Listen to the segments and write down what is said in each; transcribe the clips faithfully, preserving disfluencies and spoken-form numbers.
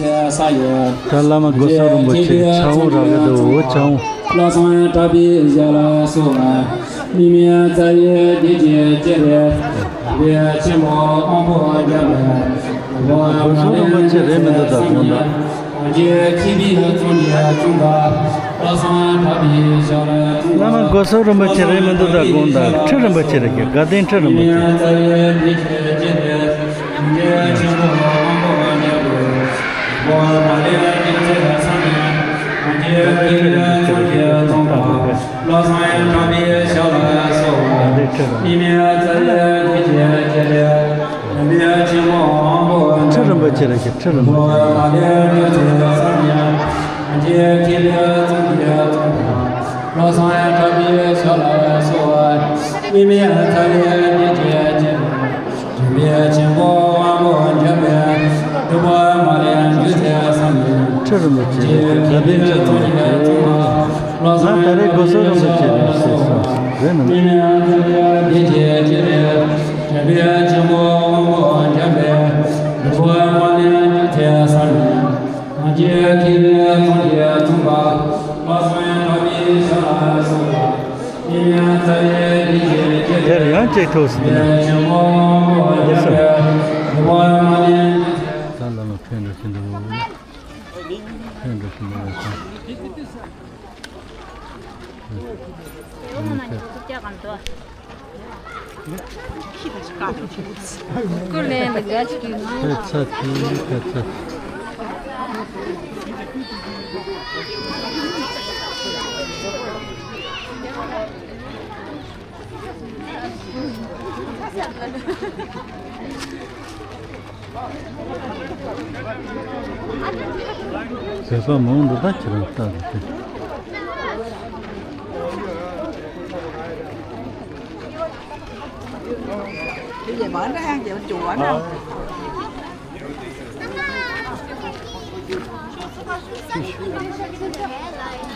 ས་ཡི། ད་བླ་མ་སྒོ་སོ་རིན་པོ་ཆེ་ཕྱག་འོང་རག་གི་འདུག། ཕྱག་འོང་། བློ་བཟང་གྲགས་པའི་ཞབས་ལ་གསོལ་བ། མི་མེད་རྩ་བའི་བདེ་སྐྱིད་ཅེས་རེད། བདེ་ཆེན་པོ་དབང་པོ་རྒྱལ་བའི། སྒོ་སོ་རིན་པོ་ཆེ་རེད་མི་འདུག་ད་དགོངས་དག། རྗེ་མཁས་པའི་གཙུག་ནས་གཙུག་པ། བློ་བཟང་གྲགས་པའི་ཞབས་ལ་གསོལ་བ། བླ་མ་སྒོ་སོ་རིན་པོ་ཆེ་རེད་མི་འདུག་ད་དགོངས་དག། ཁྲི་རིན་པོ་ཆེ་རེད་ཀྱི། དགའ་ལྡན་ཁྲི་རིན་པོ་ཆེ། ཁྲི་རིན་པོ་ཆེ་རེད་ཀྱི། ཁྲི་རིན་པོ་ཆེ། བློ་བཟང་གྲགས་པའི་ཞབས་ལ་གསོལ་བ། མི་མེད་རྩ་བའི་བདེ་སྐྱིད་ཅེས་རེད། དྲན་པའི་ཆེན་པོ་དབང་པོ་རྒྱལ་བའི། སྒྲུབ་པ་མ་ལུས་རྒྱུད་ཚད་བསམ་ཡས། ཁྲི་རིན་པོ་ཆེ་རེད། དགའ་ལྡན་ཁྲི་རིན་པོ་ཆེ་རེད། ང་ད་རེས་སྒོ་སོ་རིན་པོ་ཆེ་རེད་ཟེར་སོང་། རེད་ནམ། མི་མེད་རྩ་བའི་བདེ་སྐྱིད་ཅེས་རེད། དྲན་པའི་ཆེན་པོ་དབང་པོ་རྒྱལ་བའི། སྒྲུབ་པ་མ་ལུས་རྒྱུད་ཚད་བསམ་ཡས། རྗེ་མཁས་པའི་གཙུག་ནས་གཙུག་པ། བློ་བཟང་གྲགས་པའི་ཞབས་ལ་གསོལ་བ། མི་མེད་རྩ་བའི་བདེ་སྐྱིད་ཅེས་རེད། དེར་ཡང་གཅིག་ཐུགས་སུ་འདུག་ན། ད་བླ་མ་ཕེབས་འགྲོ་གི་འདུག། ཕེབས་འགྲོ་གི་འདུག་ན། ཀུ་ལེ་ལ་ག་ཅིག་གི་ནང་། ཕེབས་ཚར་དུས། ཕེབས་ཚར་དུས། བོད་པ་མང་འདུག་ད་ཁྱེད་རང་ལྟ་རེ་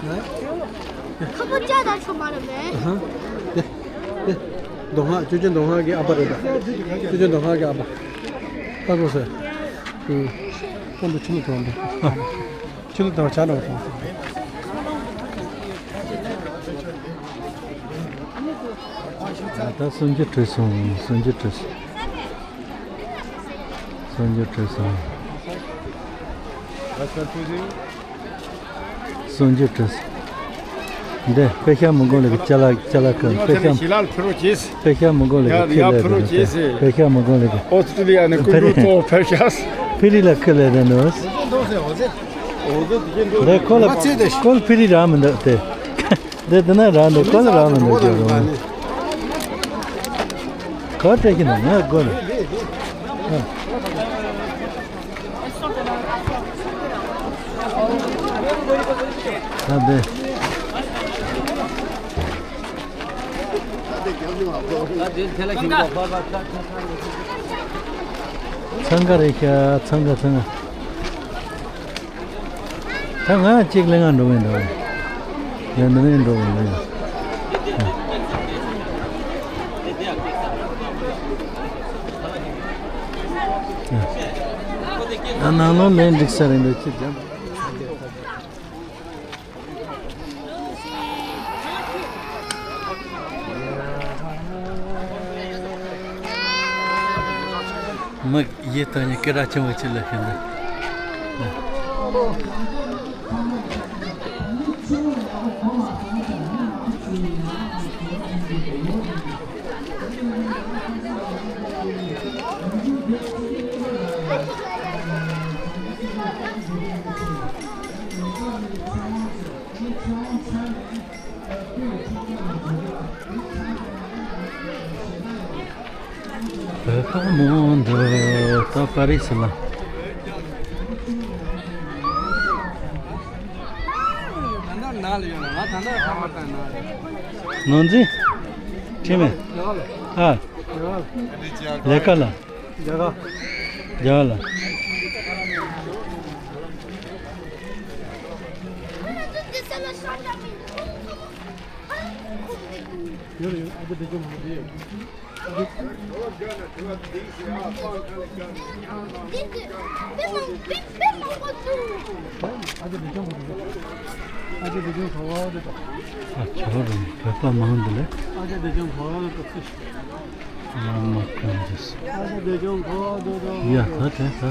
དེ། ཁ་པར་བཅག་ད་ཆོག་མ་རེད་པས། ཨ་ཧ། དེ། དེ། མདོ་སྔགས། ཅོ་ཅོ་མདོ་སྔགས་ཀྱི་ཨ་ཕ་རེད་ད། ཅོ་ཅོ་མདོ་སྔགས་ཀྱི་ཨ་ཕ། ལྟ་དགོས་ཟེར། ཨུ། ཁོང་དུ་ཕྱི་ལོགས་དང་། ཨ། ཕྱི་ལོགས་དང་བྱ་དང་སོང་། ད་ལྟ་སུམ་ཅུ་གྲོལ་སོང་། སུམ་ཅུ་གྲོལ་སོང་། སུམ་ཅུ་གྲོལ་སོང་། སུམ་ཅུ་གྲོལ་སོང་། འདི་དཔེ་ཤག་མི་དགོས་ལ་གི་ཅ་ལག་ཅ་ལག་ཁང་། དཔེ་ཤག་ཞི་ལ་ལ་ཕེབས་རོགས་གྱིས། དཔེ་ཤག་མི་དགོས་ལ་གི། ཡ་ཁེ་ལ་ཕེབས་རོགས་གྱིས། དཔེ་ཤག་མི་དགོས་ལ་གི། ཨོ་སི་ཀྲི་ལི་ཡ་ནས་སྐུ་མགྲོན་གཙོ་བོ་ཕེབས་ཤག་ཕི་རི་ལ་ཁེ་ལ་རེད་ནོ། འདི་ཁོ་ལ་ཁོ་ལ་ཕི་རི་རག་མི་འདུག་སྟེ། འདི་འདི་ན་རག་འདུག་ཁོ་ལ་རག་མི་འདུག་ཅེས་རུང་། ག་སྤྲད་ཀྱི་འདུག་ང་དགོས་ནས། ཨ། ད་འདི། འཚང་ཁ་རེད་ཤག་འཚང་ཁ་འཚང་ཁ། ད་ང་གཅིག་ལེན་ག་འགྲོ་གི་འདུག་ཡང་འདི་ནས་འགྲོ་གི་འདུག་ད་ནང་ལོགས་ལེན་འགྲིག་ས་རེད་འདུག་ཅི་བྱ། མིག་ཡིད་གཏོང་ནས་སྐད་གྲགས་ཆེན་པོ་ཅིག་ལ་ཤོད་འདུག་བོད་པ་མང་འདུག་ད་པ་རི་སི་ལ། ནང་འཛིན། ཁྲིད་མེད། ཨ། ལས་ཀ་ལ། རྒྱ་གར། རྒྱ་གར་ལ། ཡོད་རེད་ཡོད། ཨ་ཅེ་བདེ་སྐྱོང་མང་པོ་ཡོད། ཨ་ཅེ་བདེ་སྐྱོང་གོ་རེད། ཨ་ཅེ་བདེ་སྐྱོང་གོ་རེད། ཨ་ཅོ་རུ་བོད་པ་མང་འདུག་ལེ། ཨ་ཅེ་བདེ་སྐྱོང་གོ་རེད། ཨ་མ་ཀུན་རེད། ཨ་ཅེ་བདེ་སྐྱོང་གོ་རེད། ཡ་ད་དེ་ད།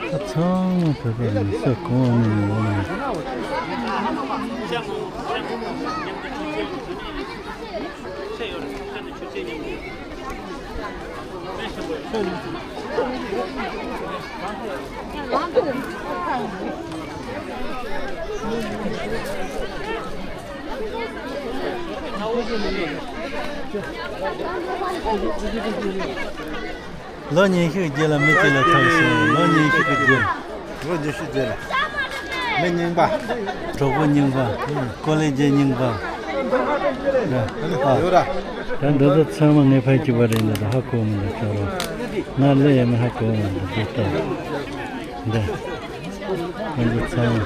ད་ཚང་མ་བོད་པ་ཡིན་ས་གོང་ནས་ཡོང་བ་ཡིན། ལོ་ཉི་ཤུ་རྗེས་ལ་མི་གཅིག་ལ་ཐུག་སོང་། ལོ་ཉི་ཤུ་གི་རྗེས། ལོ་ཉི་ཤུ་རྗེས་ལ། མི་རྙིང་པ། གྲོགས་པོ་རྙིང་པ། ཀོ་ལེ་ཇི་རྙིང་པ། ཡོད་ར། ད་འདི་ཚོ་ཚང་མ་ངའི་ཕ་གཅིག་པ་རེད། འདི་ཚོ་ཧ་གོ་མི་འདུག་ཅོག་རོ། ང་ལས་ཡས་མི་ཧ་གོ་མི་འདུག་འདི་ལྟ། འདི། ང་ཚོ་ཚང་མ།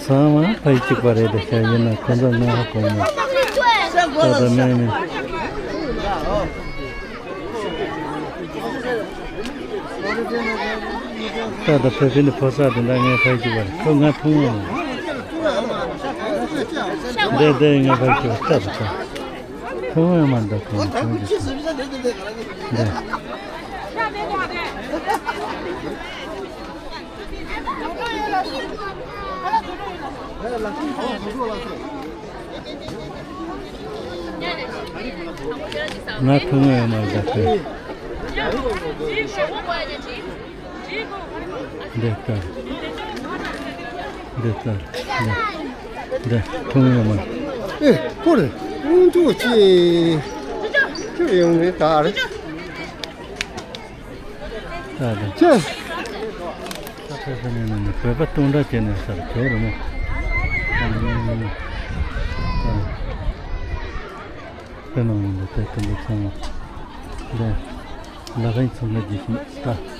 ཚང་མ་ཕ་གཅིག་པ་རེད། དེ་ཤ་ཡིན་ན་ཁོ་ཚོ་ང་ཧ་གོ་མི་འདུག་ད་ད་མེད་མེད། ད་ད་ཕེ་ཕེ་ནི་ཕོ་གསར་དེ་འདྲ་ངའི་ཕ་གཅིག་པ་རེད། ཁོ་ང་མཐོང་ཡོང་། འདི་འདི་ངའི་ཕ་གཅིག་པ་ལྟ་དང་ལྟ། མཐོང་ཡོང་མ་འདུག་ཁོ་མཐོང་གི་འདི། ང་མཐོང་ཡོང་མ་འདུག་ཁོ། འདི་ལྟར། འདི་ལྟར། འདི། འདི་མཐོང་ཡོང་མ། ཨེ། ཁོ་རེ། དབང་ཐུག་ཅེས། ཁྱོད་ཡོང་ནས་ད་རེ། ད་རེ། ཁྱོད། ད་ཆ་ས་ནས་ནས་བོད་པ་སྟོང་ཕྲག་བྱས་ནས་སར་གྱོགས་རེད་མོ། དཔེ་མང་པོ་འདུག་དེ་དུམ་བུ་ཚང་མ། འདི། ལ་ཕན་ཚང་མ་རྗེས་ཤིང་ལྟ།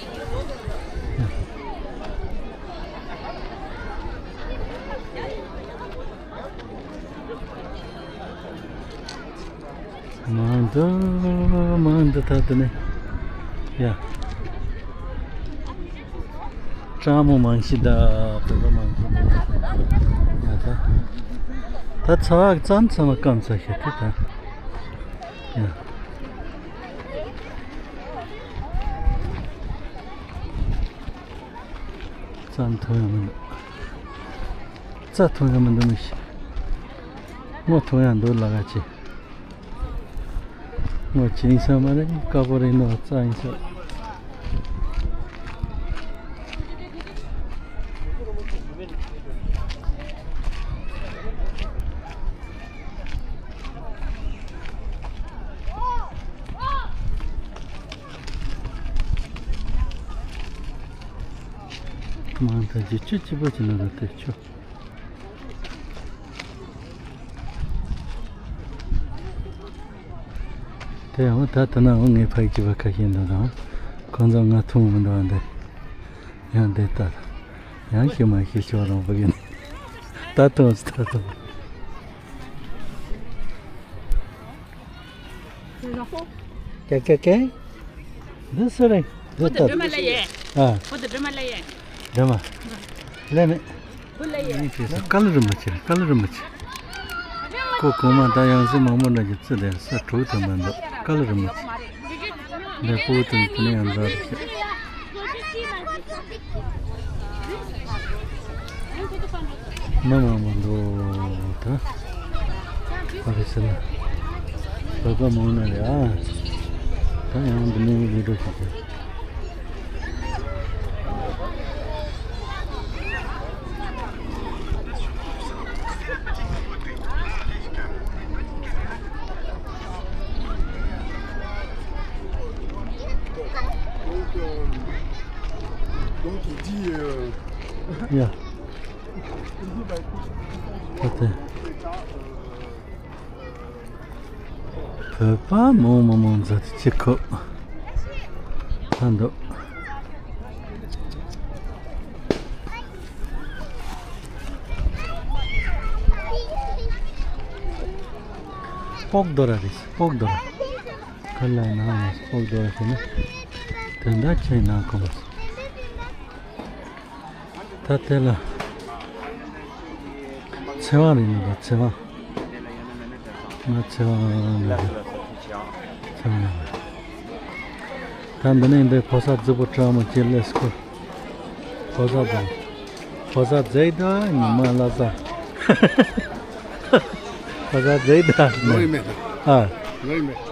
མང་དུ་མང་དུ་ད་དུ་ནི། ཡ། སྤྲང་མོ་མང་ཤི་ད། བོད་པ་མང་ཤི་ད། ཡ་ད། ད་ཚ་བ་ཙམ་ཚང་མ་སྐམ་ཚ་ཤི་ད་ད། ཡ། རྩྭ་མཐོང་ཡང་མི་འདུག་རྩྭ་མཐོང་ཡང་མི་འདུག་མི་ཤེས། སྔོ་མཐོང་ཡང་འདུག་ལ་ག་ཅི། སྔོ་ཅི་ཡིན་ས་མ་རེད། དཀར་པོ་རེད་འདུག་རྩྭ་ཡིན་ས། མང་ཐལ་གྱི་ཆུ་སྐྱིད་པོ་ཅིག་ན་ར་དེ་ཆུ། དེ་ཡང་ད་ལྟ་ན་འོ་ངའི་ཕ་གི་བ་ཁ་ཤས་འདུག་དང་། ཁོང་ཚོ་ང་མཐོང་མི་འདུག་འདི། ཡང་འདི་ལྟ། ཡང་ཤི་མ་ཤི་ཤོག་རང་བུ་གི་ནི། ད་ཐོང་ད་ཐོང་། ཀེ་ཀེ་ཀེ། འདི་སུ་རེད། འདི་ལྟ། བུ་དེ་སྒྲོལ་མ་ལ་ཡེ། ཨ། བུ་དེ་སྒྲོལ་མ་ལ་ཡེ། སྒྲོལ་མ། ལས་མེད། བུ་ལ་ཡེ། ཀ་ལ་རིན་པོ་ཆེ་རེད། ཀ་ལ་རིན་པོ་ཆེ། ཁོ་གོང་མ་ད་ཡང་སྲིད་མང་པོ་འདྲ་གྱི་རྩི་དེ་ས་དྲུག་ཐོན་པ་འདུག་ཀ་ལ་རིན་པོ་ཆེ། འདི་སྤུ་གུ་དང་དེ་ནས་ཡང་འདྲ་རེད། མི་མང་པོ་འདུག་ད་ག་རེ་ཟེར་ན། བོད་པ་མང་ན་རེད་ཨ། ད་ཡང་འདི་ནས་བི་ཌིའོ་ཞིག་བྱས། Donc, euh, donc il dit, euh, yeah. Il dit, bah, écoute, ད་ལྟ་བོད་པ་མང་མང་མང་ཙམ་དེ་ཅི་ཁོ་ད་འདུག་སྤོག་རྡོ་ར་རེད། སྤོག་རྡོ་ར། ཁ་ལ་ན་སྤོག་རྡོ་ར་ཟེར་ན་དོན་དག་ཆེ་ན་ཁོ་མ། ད་དེ་ལ་ཚེ་དབང་རེད་ནི་ད། ཚེ་དབང་། ང་ཚེ་དབང་ནི་ད། ཚེ་དབང་ནི་ད། ད་འདི་ནས་འདི་ཕོ་གསར་རྫིག་པོ་བཀྲ་མོ་སྐྱིད་ལེས་ཁོ། ཕོ་གསར་དང་། ཕོ་གསར་རྫིག་ད་ཉི་མ་ལ་ས། ཕོ་གསར་རྫིག་ད་ལོ་ཡིན་མེད་ད། ཨ། ལོ་ཡིན་མེད།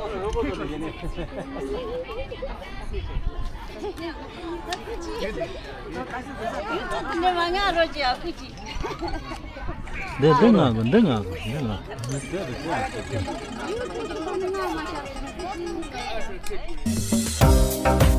འདི་འདི་ང་གི། འདི་ང་གི། འདི་ང་གི།